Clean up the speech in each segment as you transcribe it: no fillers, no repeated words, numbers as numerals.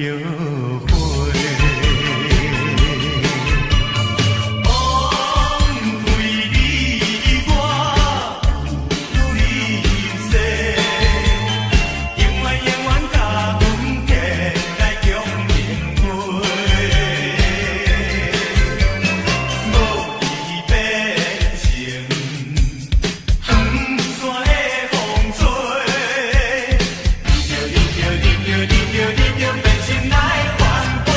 悔。枉費你我有你一世，永遠永遠共阮結來共輪迴，無意變成遠山的風吹。你著你著你著你著你著變心來反悔，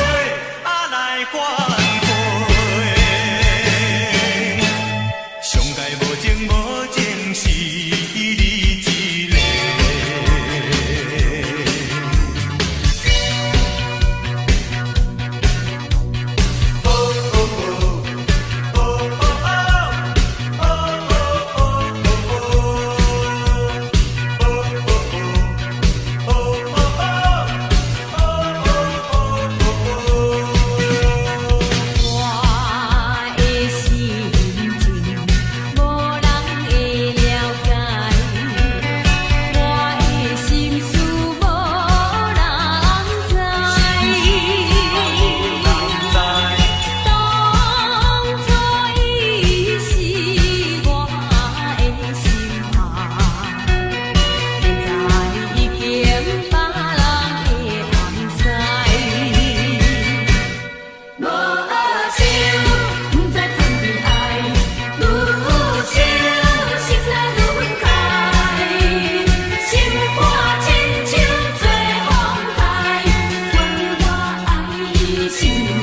啊來反悔。上界無情無情是你一个。我的心情無人會了解，我的心事無人知。當初伊是我的心愛，現在已經別人的翁婿。無想，不知談戀愛，愈想心內愈分開，心肝親像做風台，怨我愛伊傷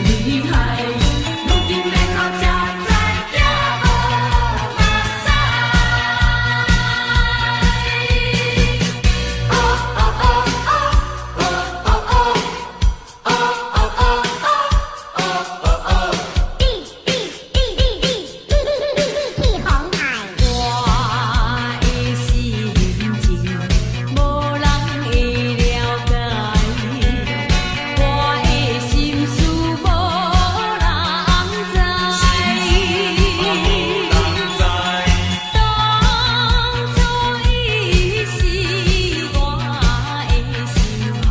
厲害，如今欲哭才知也無目屎。哦哦哦哦哦哦哦哦哦哦哦。 D D D D D D D D D 紅愛。我的心情無人會了解，我的心事無人知。當初伊是我的心愛，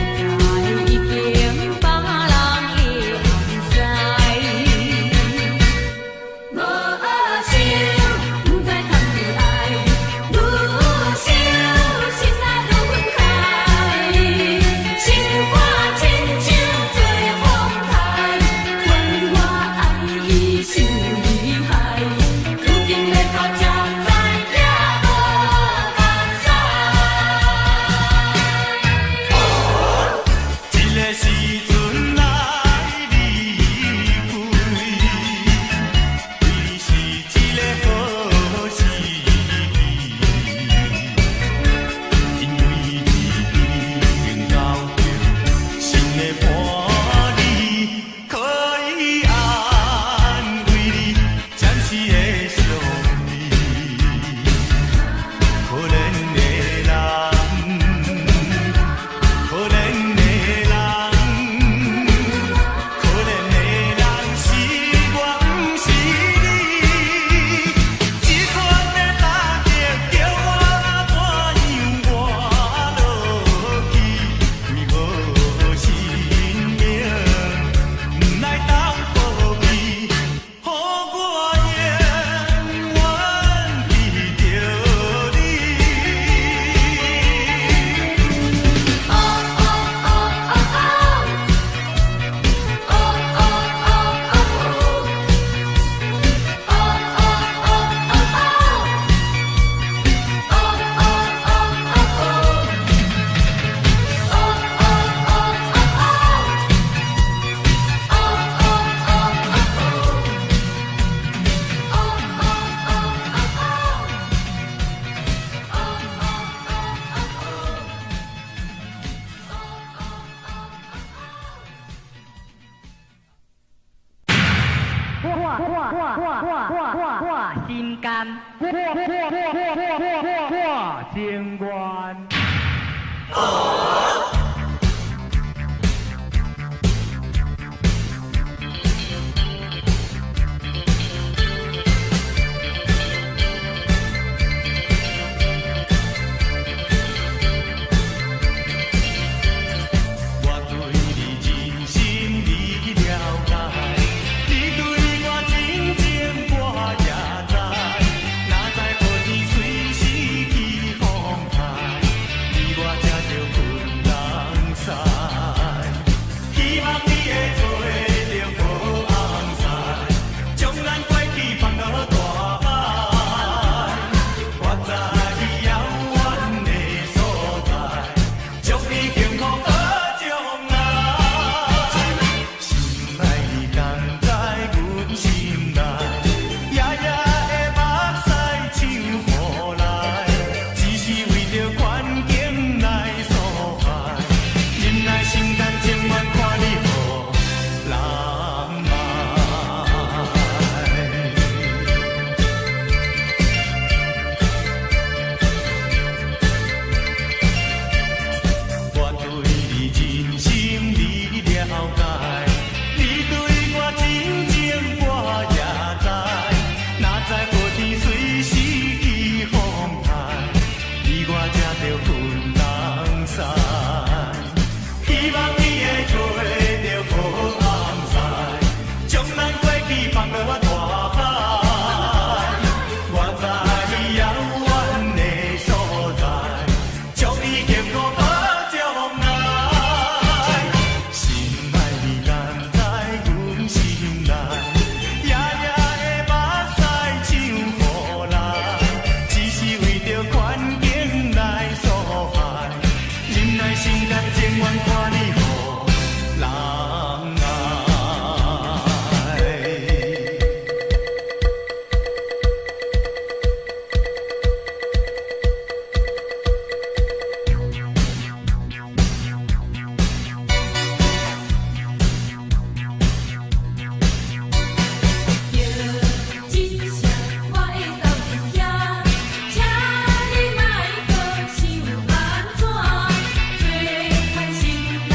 現在已經別人的翁婿。無想，不知談戀愛，愈想心內愈分開，心肝親像做風台，怨我愛伊傷厲害，如今欲哭才知也無目屎。這个時陣來離開，非是一个好時機，因為已經交著新的伴侶，可以安慰你暫時的傷悲。可憐的人，可憐的人，可憐的人是我，毋是你。這款的打擊叫我怎樣活落去？為何生命毋來當保庇，予我永遠記著你。哦哦哦哦哦，哦哦哦哦，哦哦哦哦，哦哦哦哦。我我我我我我心甘，我我我我我我情願。希望你會揣著好翁婿，將咱過去放落我大海。我在遙遠的所在，祝你幸福保將來。心愛你敢知阮心內，夜夜的目屎像雨來，只是為著環境來所害，忍耐心甘情願看你予人愛。叫一聲，我會到恁遐，請你莫閣想按怎，做番心內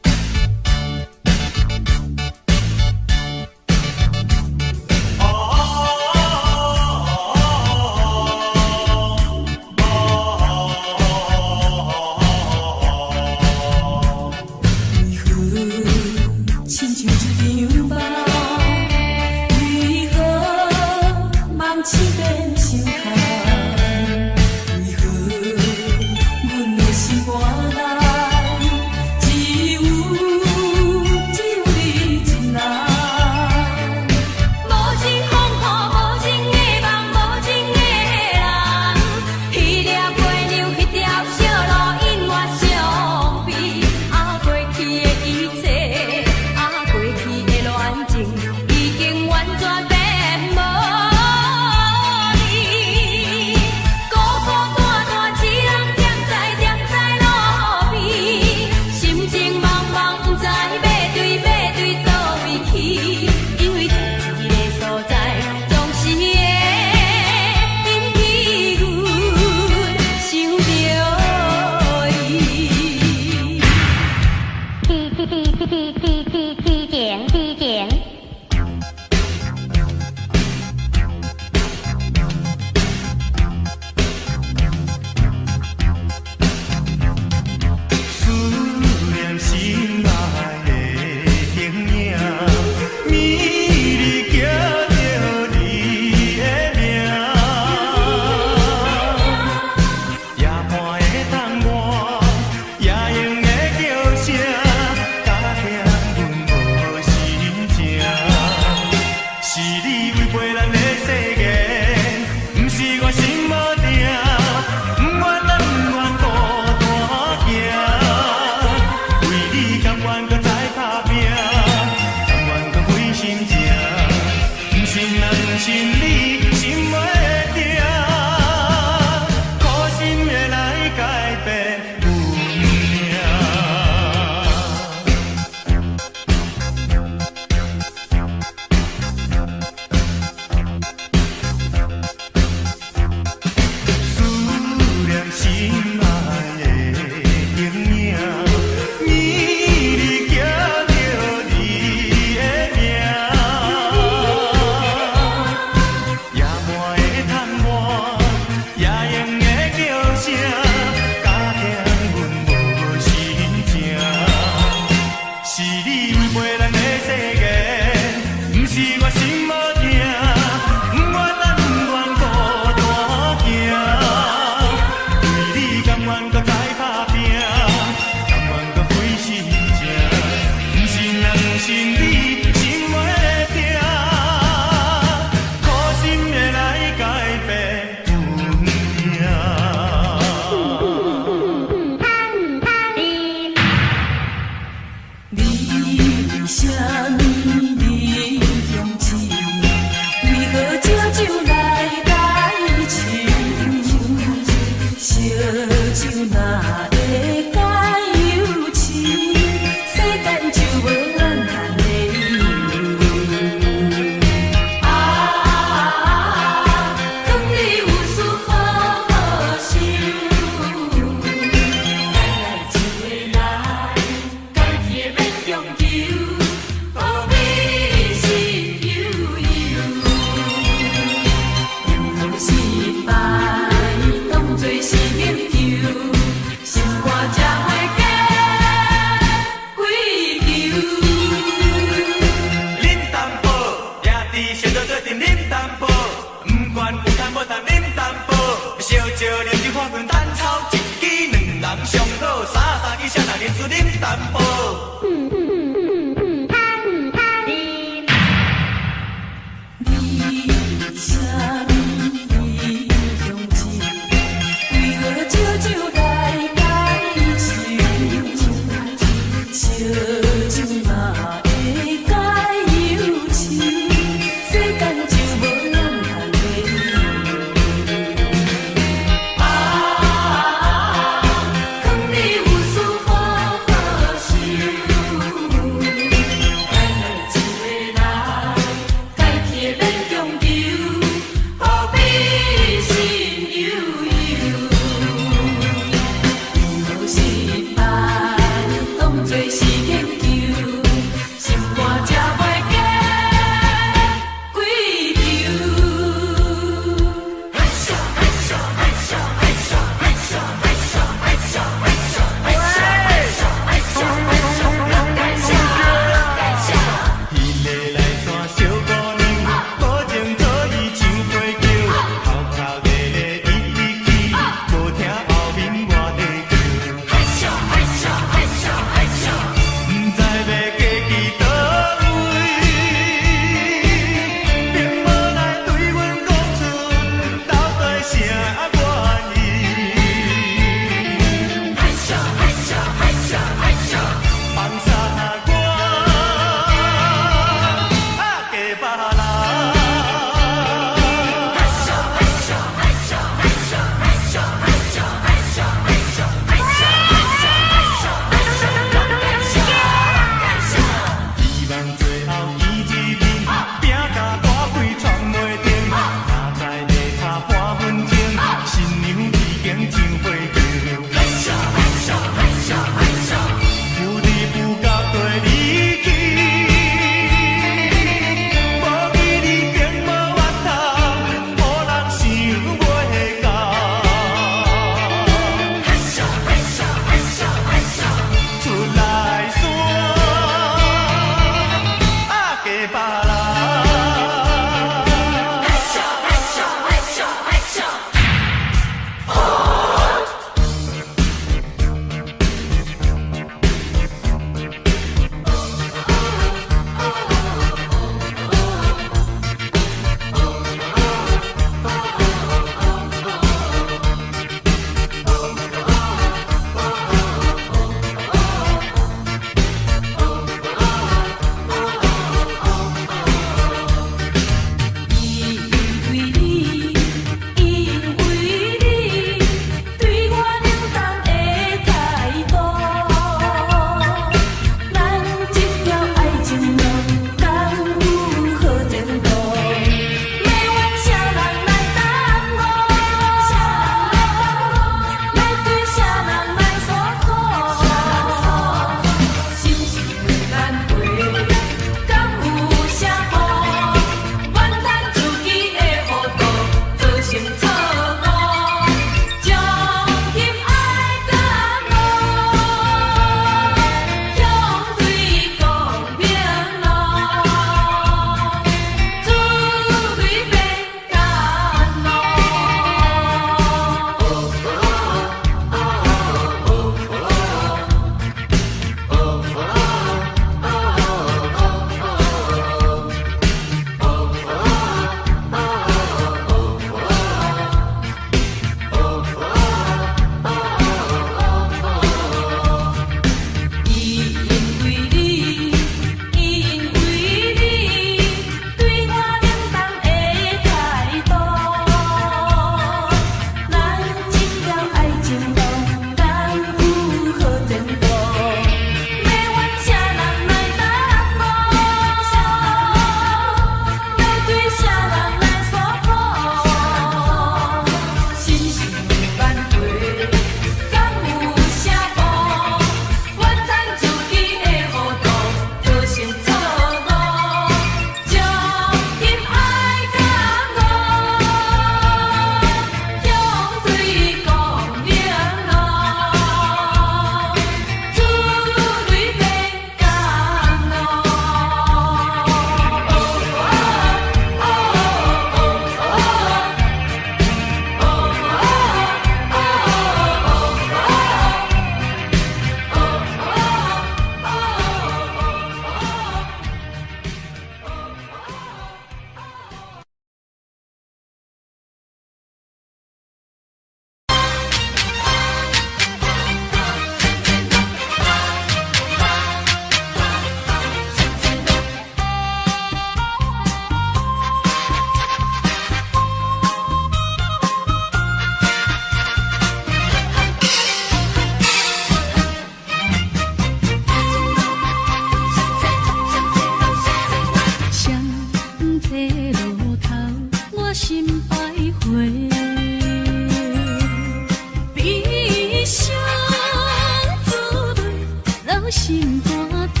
留心肝底。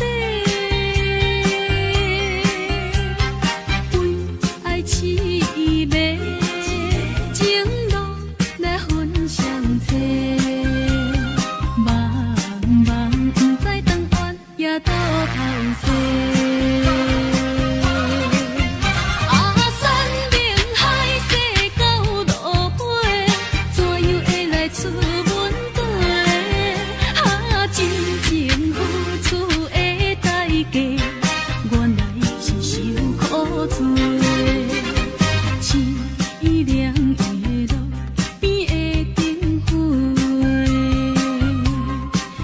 為愛痴迷，情路來分雙濟，茫茫不知當冤也倒頭踅。啊，山明海誓到落尾，怎樣會來出問題？啊，真情付出的代價，原來是受苦罪。淒涼的路邊的燈火，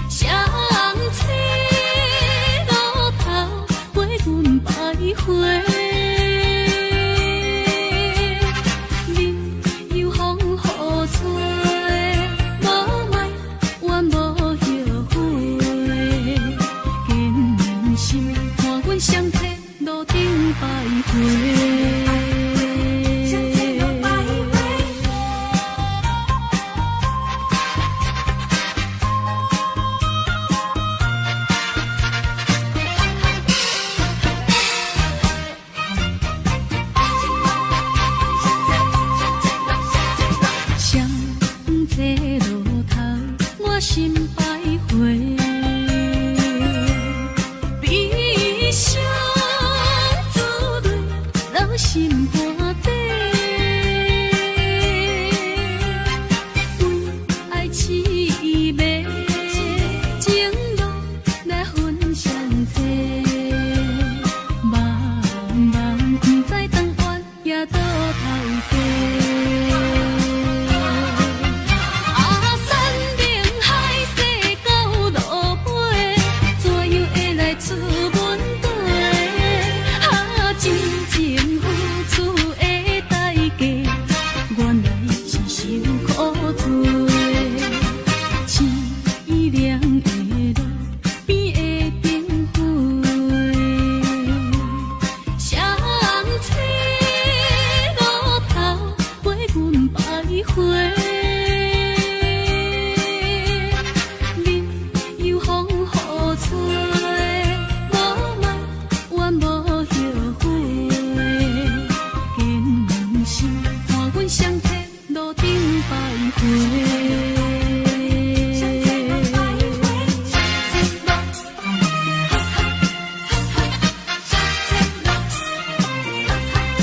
雙棲路頭陪阮徘徊。任由風雨吹，無埋怨無後悔。堅心伴阮雙棲路頂徘徊。雙棲路徘徊。雙棲路頭，我心徘徊。悲傷珠淚留心肝底。為愛痴迷，情路來分雙濟，茫茫不知當冤也倒頭踅。啊，山明海誓到落尾，怎樣會來出問題？啊，真情付出的代價，原來是受苦罪。淒涼的路邊的燈火，雙棲路頭陪阮徘徊。任由風雨吹，無埋怨無後悔。堅心伴阮雙棲路頂徘徊。雙棲路徘徊，雙棲路，哈哈哈哈，雙棲路，哈哈哈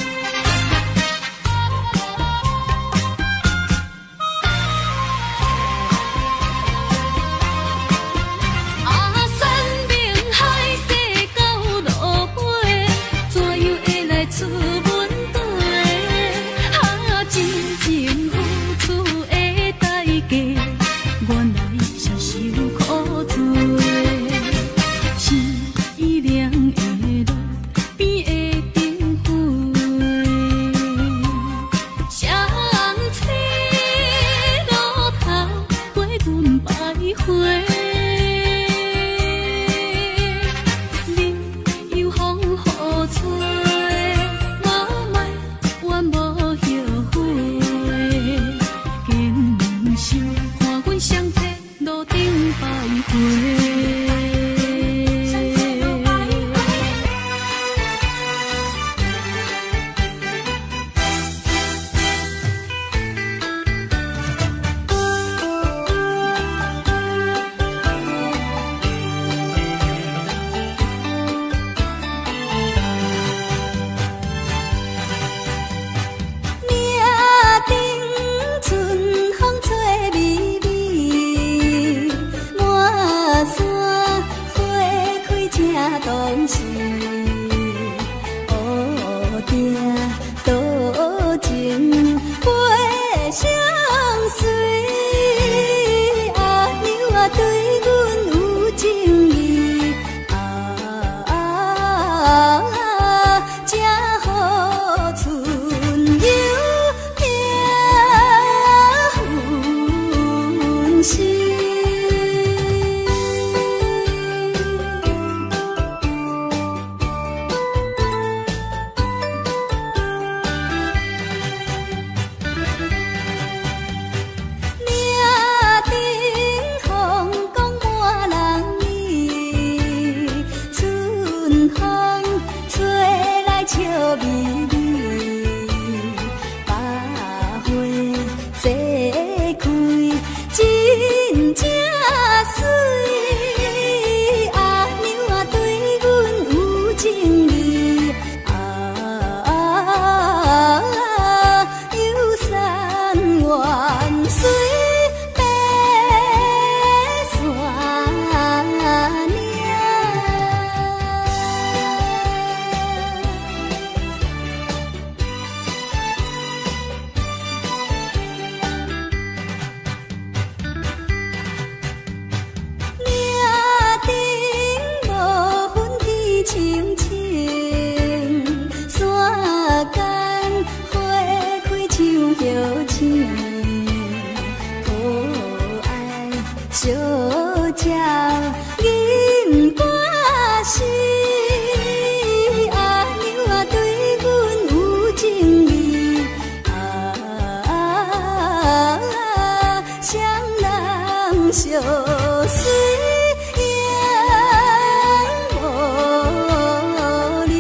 哈。啊，山明微微，百花齐開，真正媠。阿娘啊，對阮有情意，啊，遊山玩水爬山嶺。嶺頂無雲天青青，山間花開像葉青，抱愛相照銀盤絲。阿娘啊，對阮有情意，啊，雙人相隨永無離。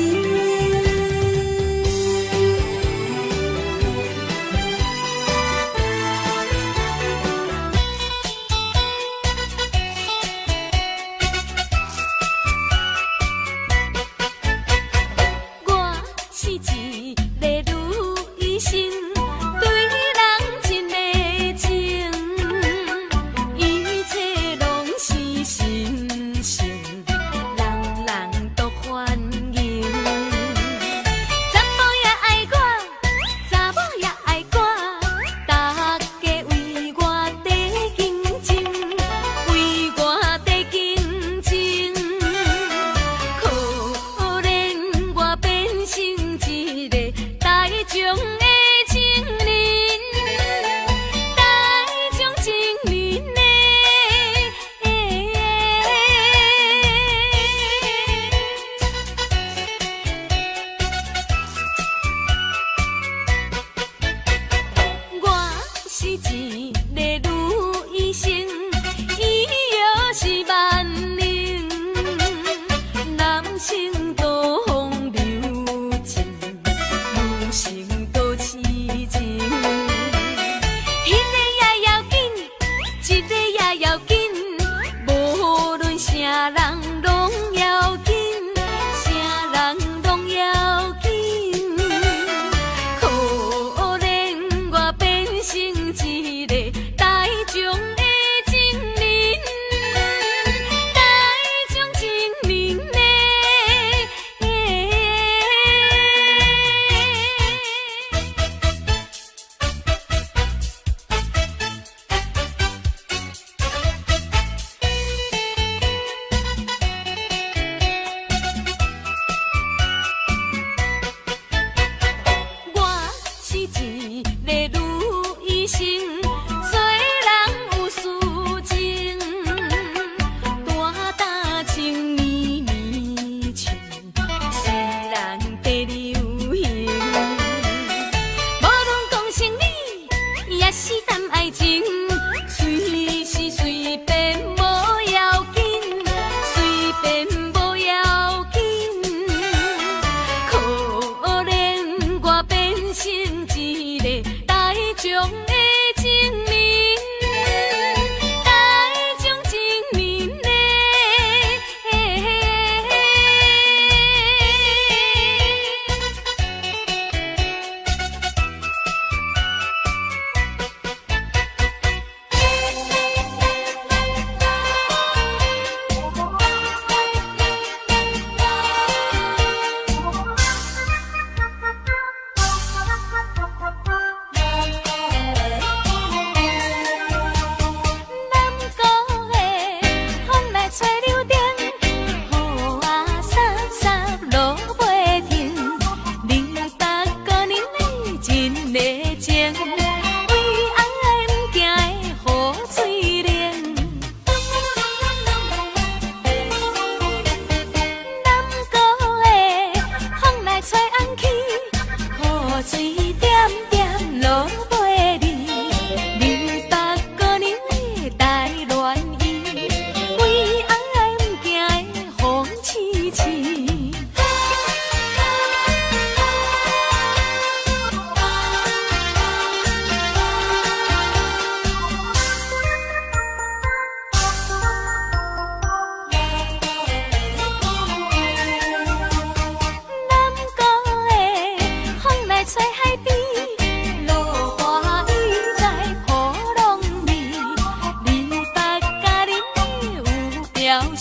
我是一个女生，對人真的情，一切攏是神聖，人人都歡迎。查埔也愛我，查某也愛我，大家為我在競爭，為我在競爭。可憐我變成一個大眾的情人，大眾情人的。我是一個女生，醫藥是萬能，男性多風流情，女性多痴情。彼个也要緊，這个也要緊，無論啥人攏要緊，啥人攏要緊。可憐我變成一個大眾的情人，大眾情人的。我是一個女生，做人有私情，大胆穿綿綿裙，雖然在流行。無論講生理，抑是談愛情，隨時隨便無要緊，隨便無要緊。可憐我變成一個大眾的情人，大眾情人的。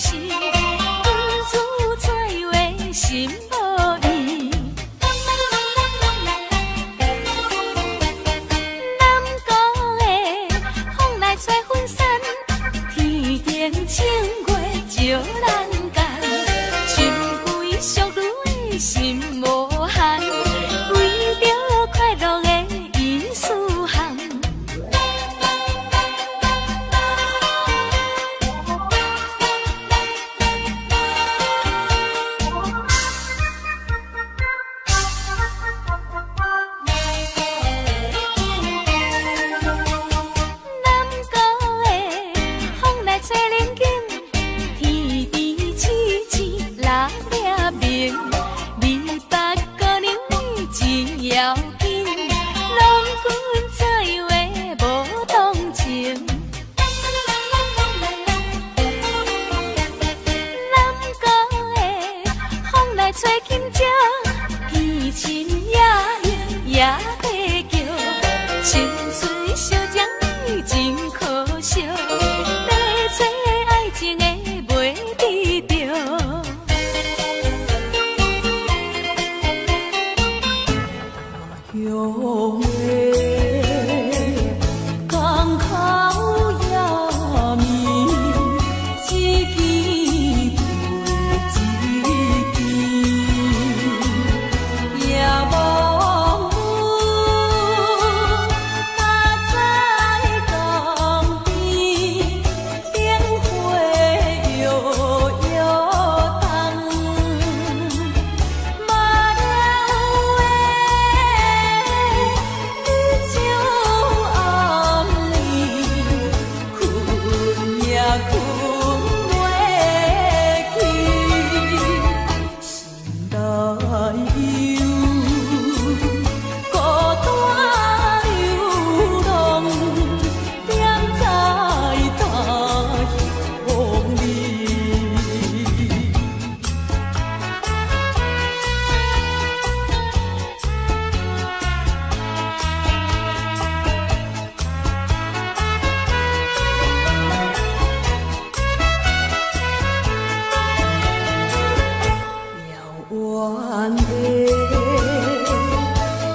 是，君子在話心無意。南國的風來吹分散，天頂清月照人間，深閨淑女的心無限，為著快樂的意思項。南國的風來吹冷景，天邊星星六粒明，美北姑娘你真要緊，郎君在話無同情。南國的風來吹金蕉，見親也應也袂叫，青春相將你真可惜，欲揣愛情的袂得著。鄉的江口夜暝，一更配一更，夜望阮若在江邊，燈火搖搖動。馬了的日照暗暝，睏也睏袂去，心內有孤單流浪，踮在他鄉裡。遙遠的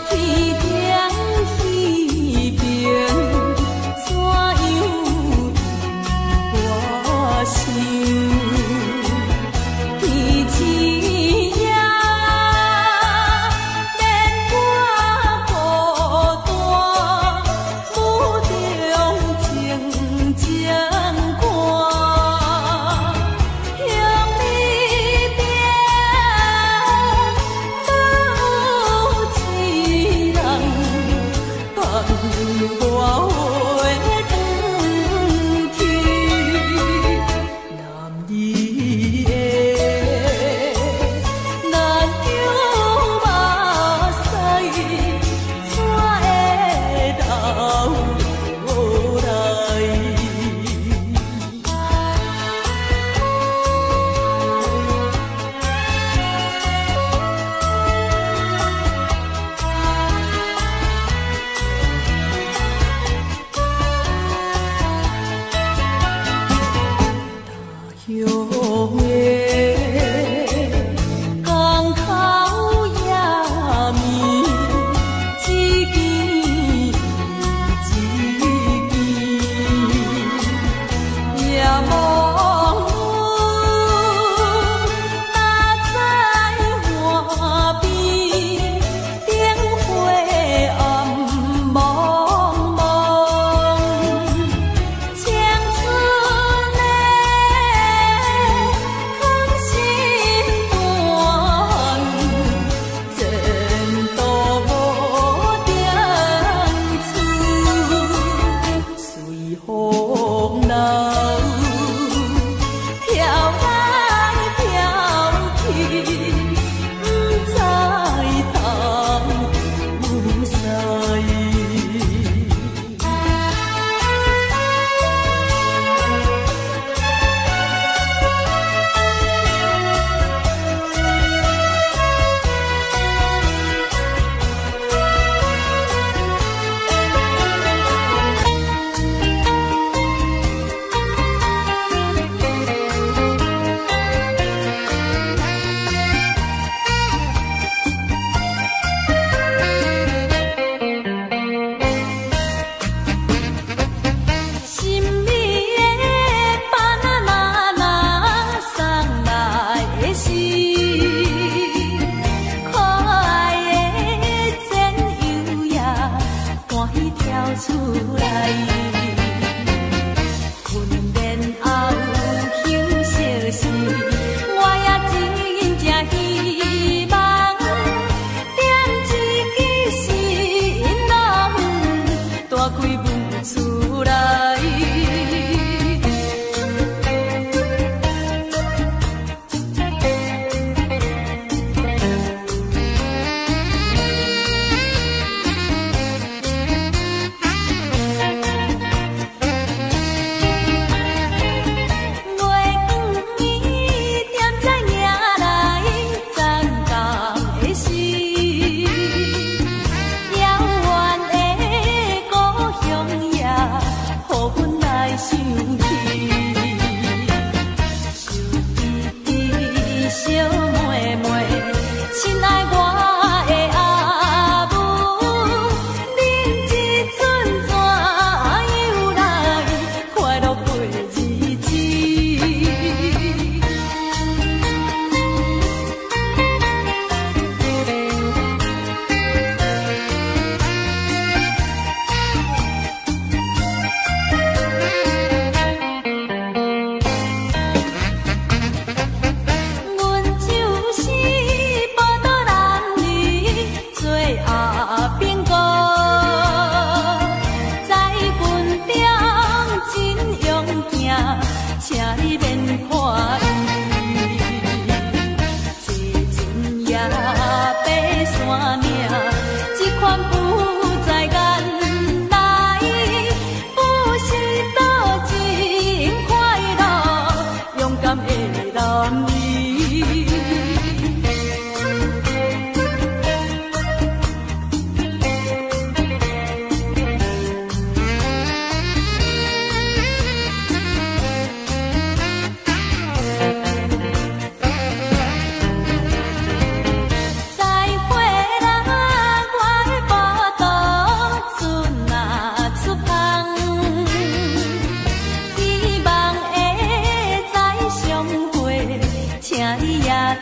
天頂彼邊，怎樣引我想？天星也免我孤單，雨中靜靜看。鄉里邊無一人等我回轉去。男兒的眼流目屎，怎會流落來？他鄉的江口夜暝，一更一更，夜望阮若在岸邊，燈火暗濛濛。青春的可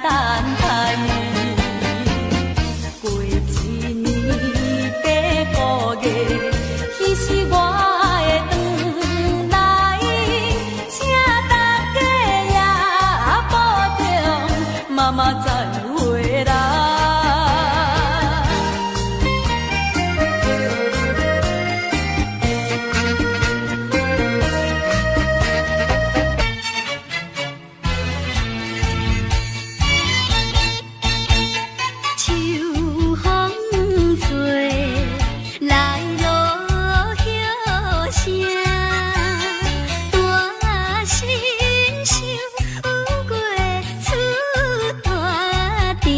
等待。過一年八個月，彼是我會轉來，請大家也保重，媽媽再回來。秋風吹，來落雨聲，大心想過出大鼎，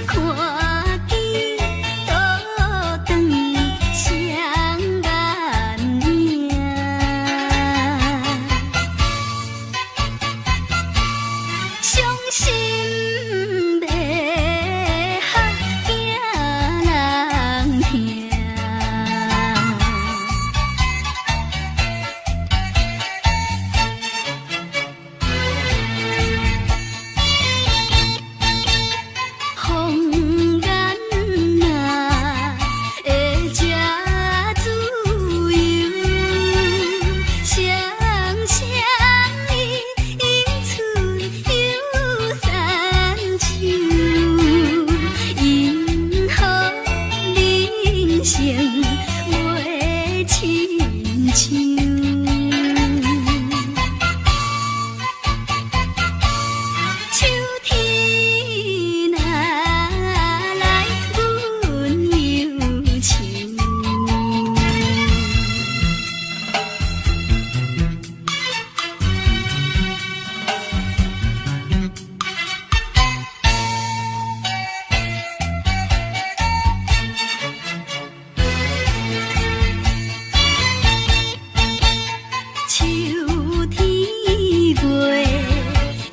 看見倒轉雙眼影。傷心欲哭，驚人聽。風眼啊，會這自由，雙雙伊映出有山丘，因何人生袂親像？秋天啊來，阮憂愁。秋天月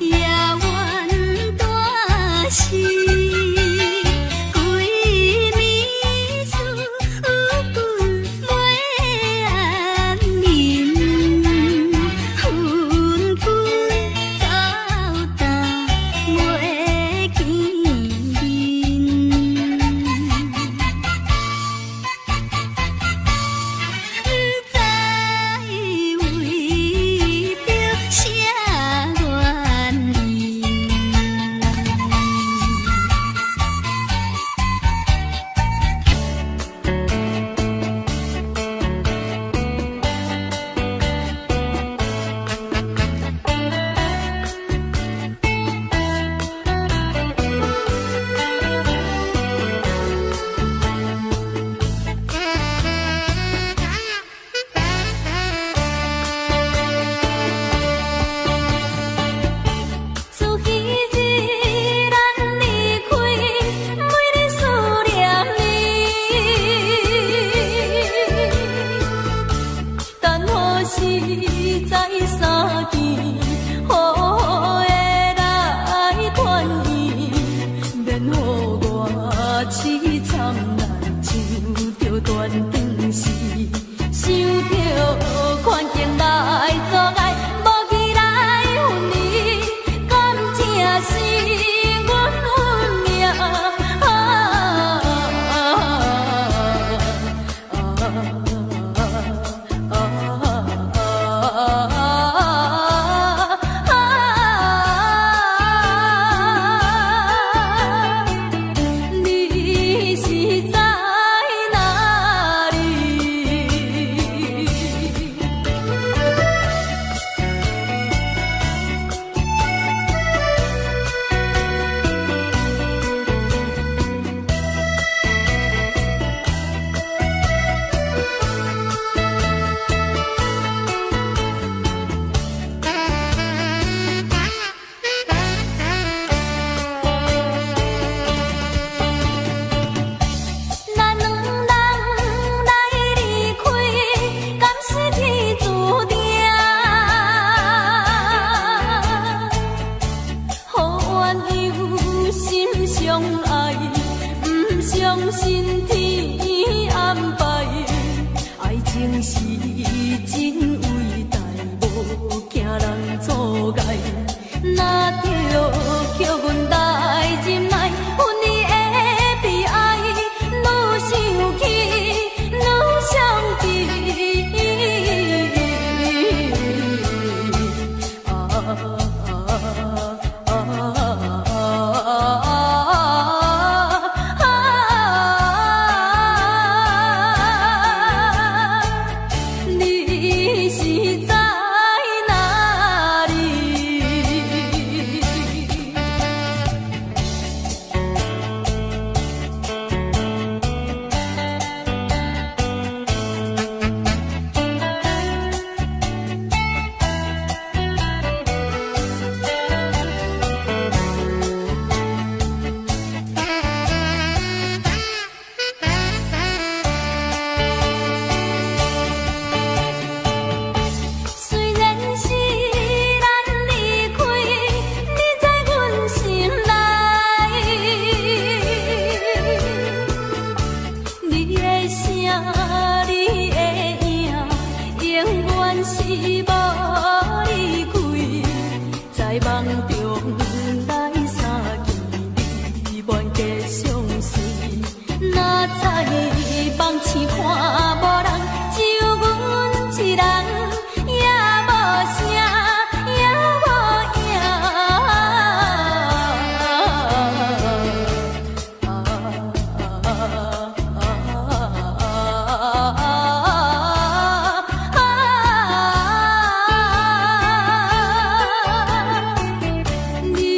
也怨大时，规暝思阮袂安眠，分开到今袂見面。不知為著啥原因。自彼日咱離開，每日思念你。等何時再相見，好好的來團圓，免予我淒慘難像著斷腸時，想著環境來阻礙，無期來分離，敢這是阮運命？啊啊！你是在哪裡？咱兩人來離開，敢是天注定？予鸳鸯心相愛，不相信天安排。愛情是真偉大，無驚人阻礙。若著夢中來相見，你願加相隨。哪知夢醒看無人，只有阮一人，也無聲，也無影。你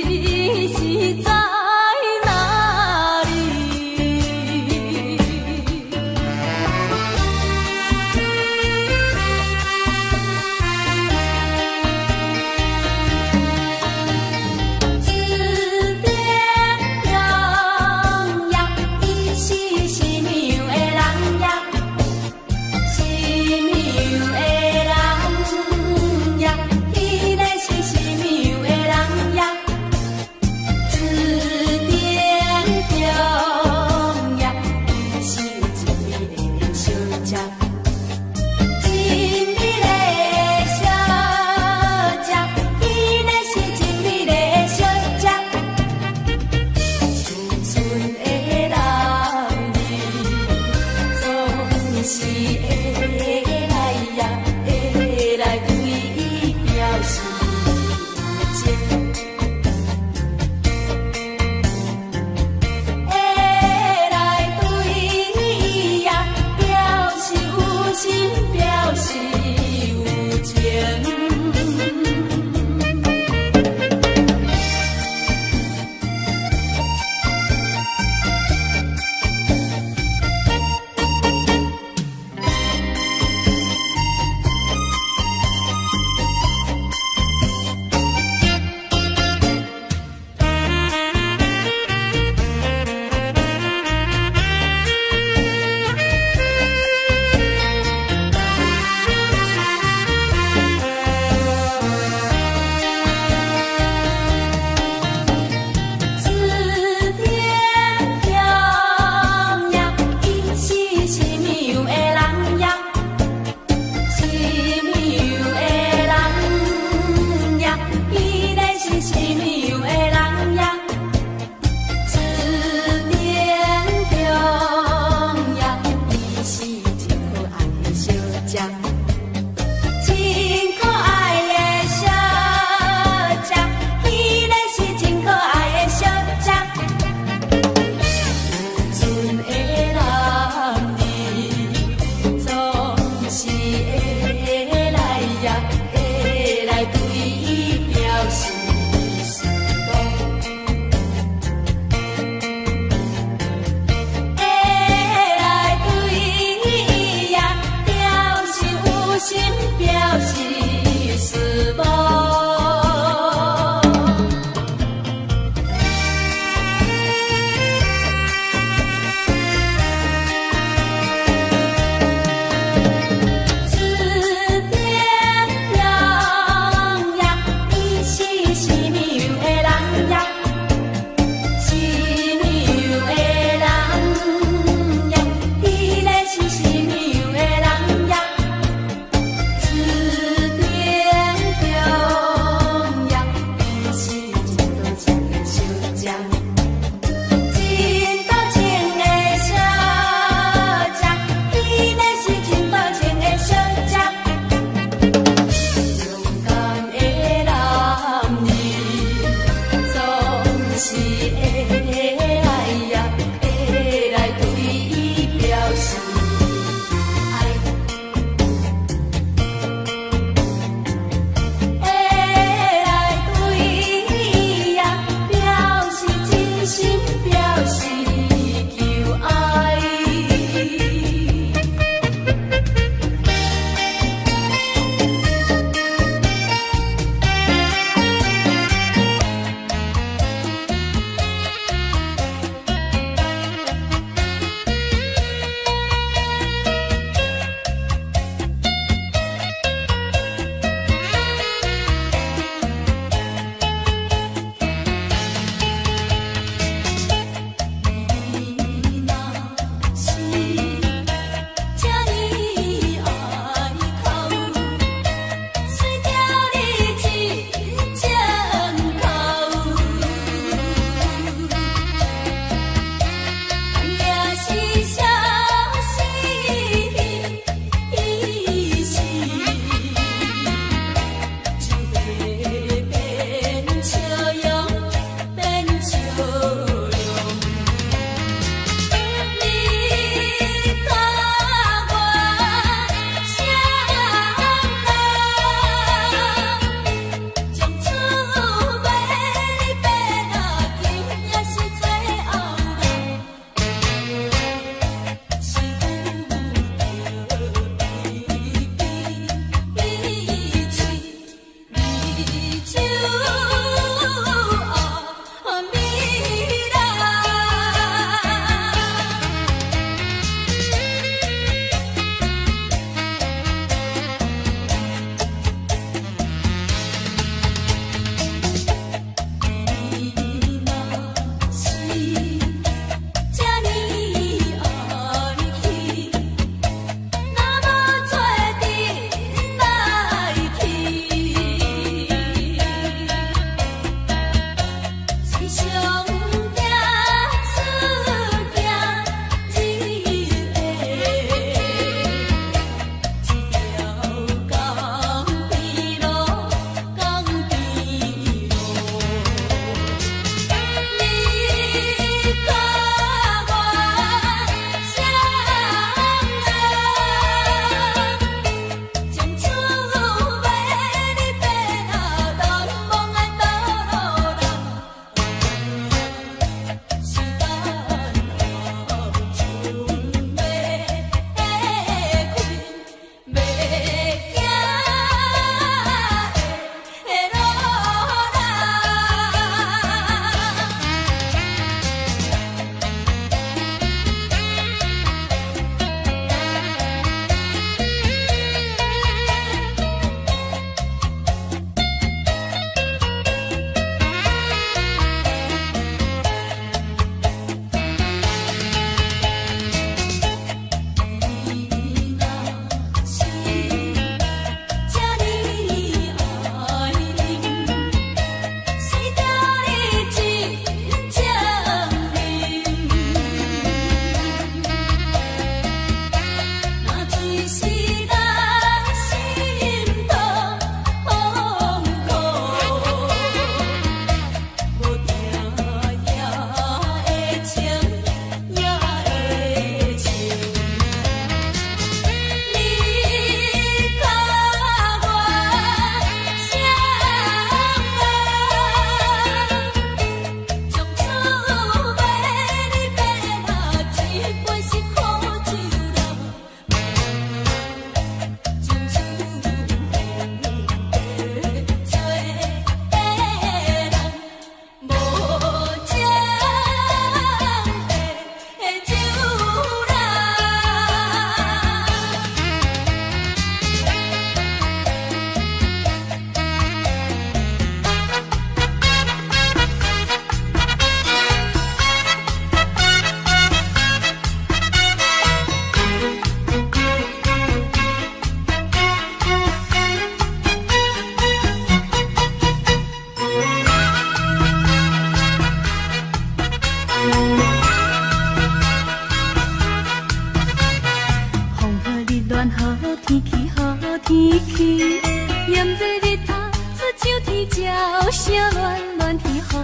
歡天海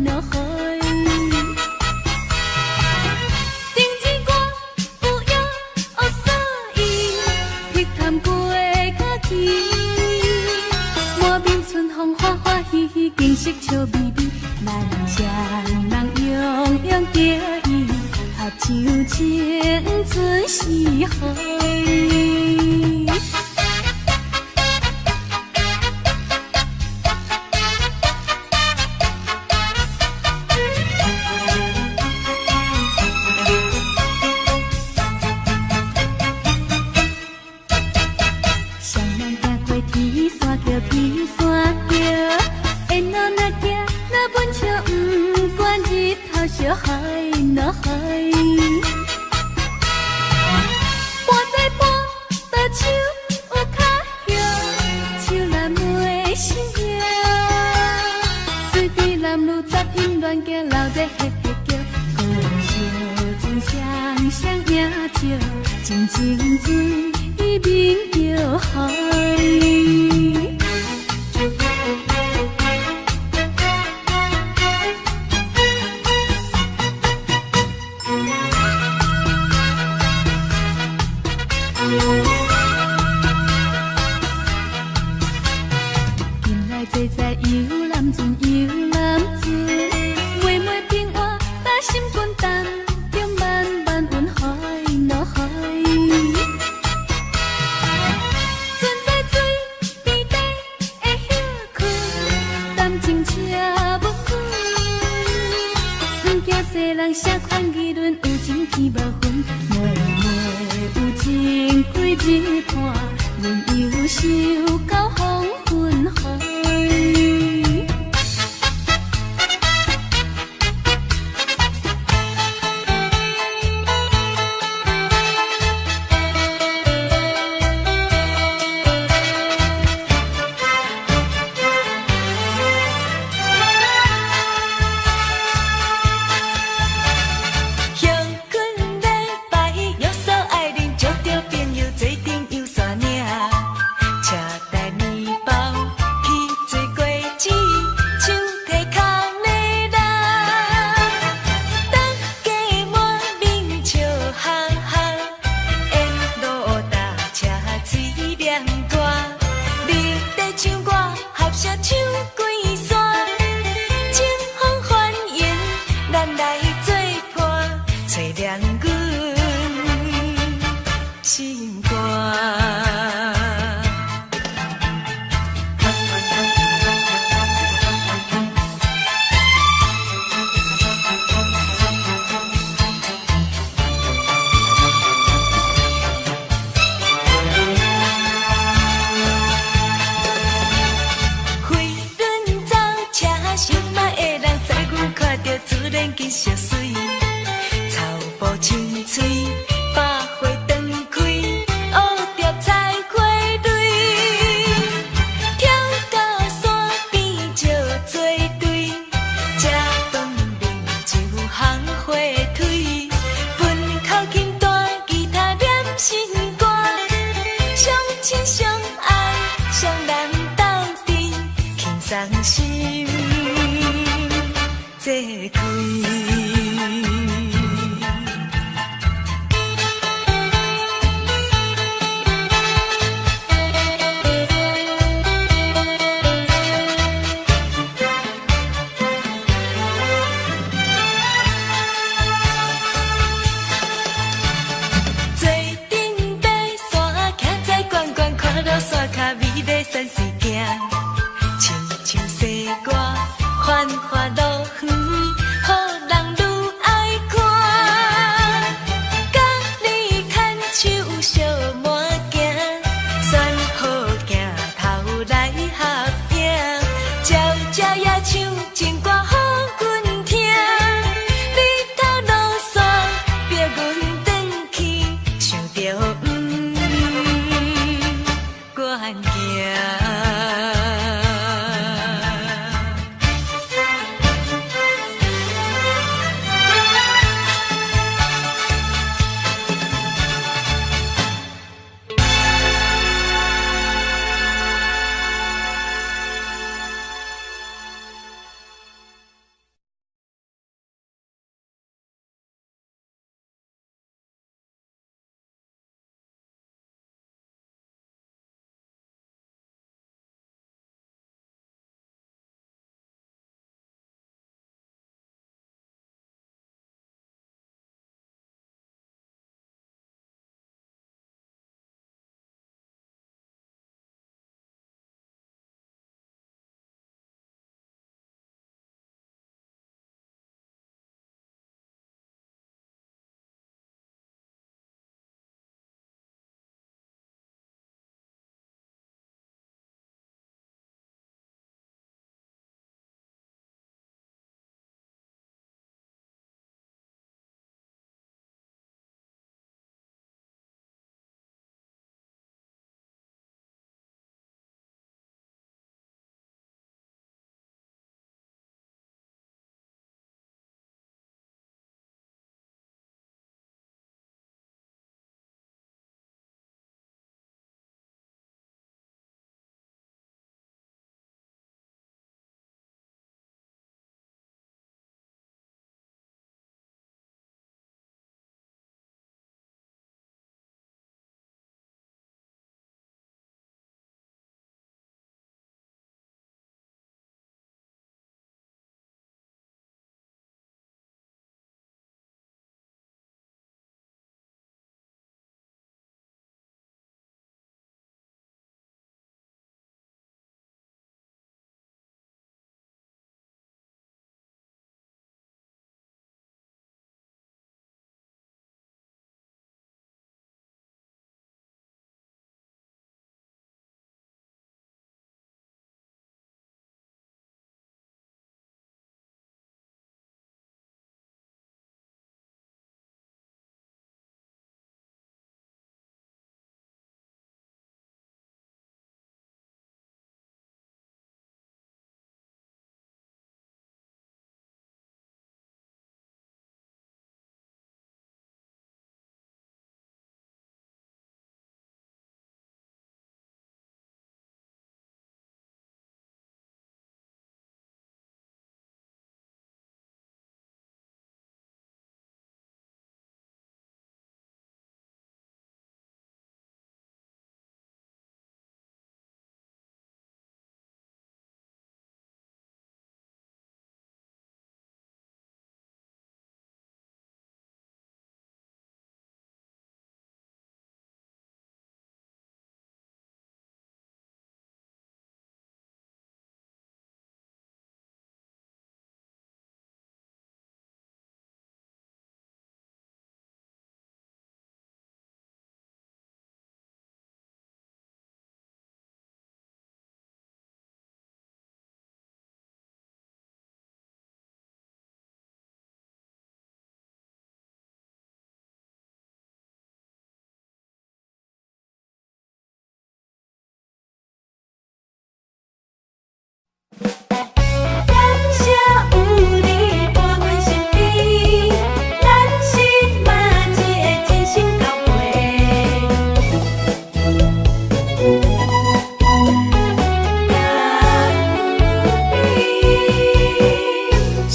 若海。頂日我有約所以碧潭過較去，滿面春風歡歡喜喜，景色笑眯眯，咱雙人樣樣得意，合唱青春四海。雙人行過天山橋，天山橋，沿路若行若阮笑，不管日頭燒海若海。半载半倒手有跤葉，樹林袂生葉。水滴男女十天亂行，流在嘿嘿叫，孤小船双双影照，真情水面叫海。近來坐在遊覽船，遊覽船，妹妹平活搭心肝，擔着慢慢雲海若海。船在水邊底會歇睏，談情車無開，毋驚世人啥款議論，有情天無分，妹妹有情幾日伴，阮憂愁到黃昏海。休困禮拜，約嫂愛恁招著朋友做陣遊山嶺，車帶麵包去做果子，手提空的人，大家滿面笑哈哈，沿路搭車水涼大，你在唱歌，合聲唱幾山，清風歡迎咱來做伴，找涼阮心肝。飛輪走車，心愛的人知阮看著自然緊相隨，草埔青翠，百花斷開，蝴蝶採花蕊，跳到山邊石做堆，食飯啉酒烘火腿，分口琴彈吉他念心肝，相親相愛雙人鬥陣，輕鬆心做開。做陣爬山，徛在懸懸，看落山跤美麗山水行，親像西瓜繁華樂園，予人愈愛看。佮你牽手相伴行，選好鏡頭來合影，悄悄也唱情歌予阮聽。日頭落山，逼阮轉去，想著毋願行。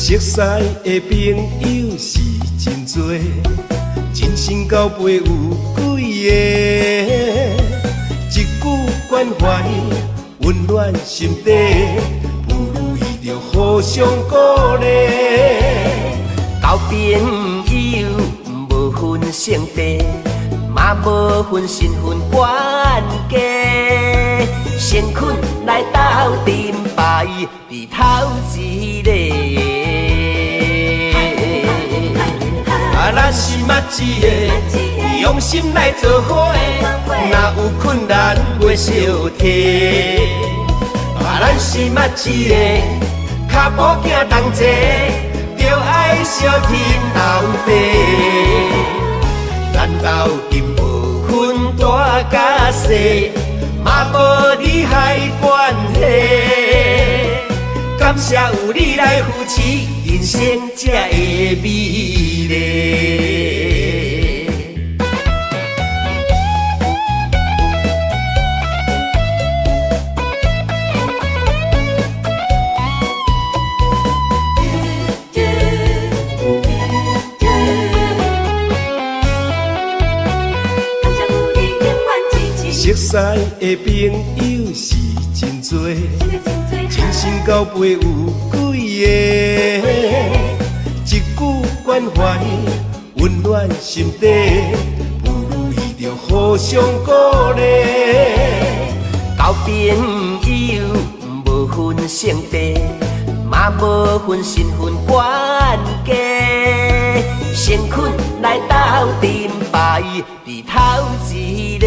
熟似的朋友是真濟，真心交陪有幾個？一句關懷，溫暖心底，不如意著互相鼓勵。交朋友無分性別，嘛無分身份懸低，誠懇來鬥陣排佇頭一个。啊，咱是捌一个，用心來做伙，若有困難袂相提。啊，咱是捌一个，跤步行同齊，著愛相挺到底。咱鬥陣無分大佮細，嘛無利害關係。感謝有你來扶持，人生才會美麗。感謝有你永遠支持。熟似的朋友是真濟，真心交陪有幾個？一句關懷，溫暖心底，不如意著互相鼓勵。交朋友無分性別，嘛無分身份懸低，誠懇來鬥陣排佇頭一个。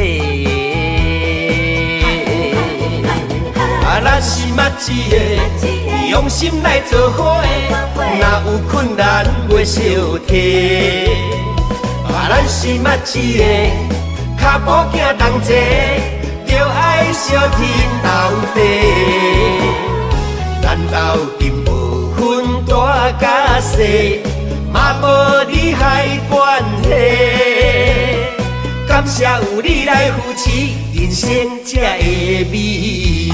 啊，咱是捌一个，用心來做伙，若有困難袂相提。啊，咱是捌一個，跤步行同齊，著愛相挺到底。咱鬥陣無分大佮細，嘛無利害關係。感謝有你來扶持，人生才會美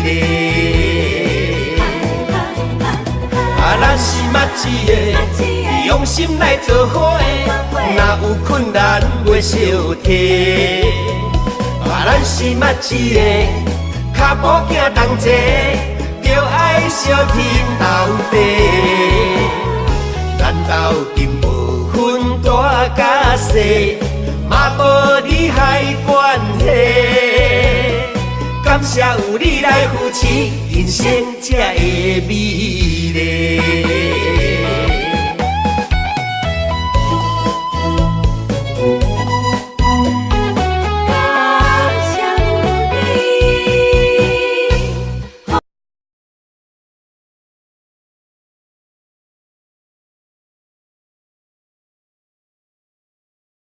麗。啊，咱是捌一個，用心來做伙，若有困難袂相提。啊，咱是捌一個，跤步行同齊，著愛相挺到底。咱鬥陣無分大佮細，嘛無利害關係。感謝有你來扶持，人生才會美麗。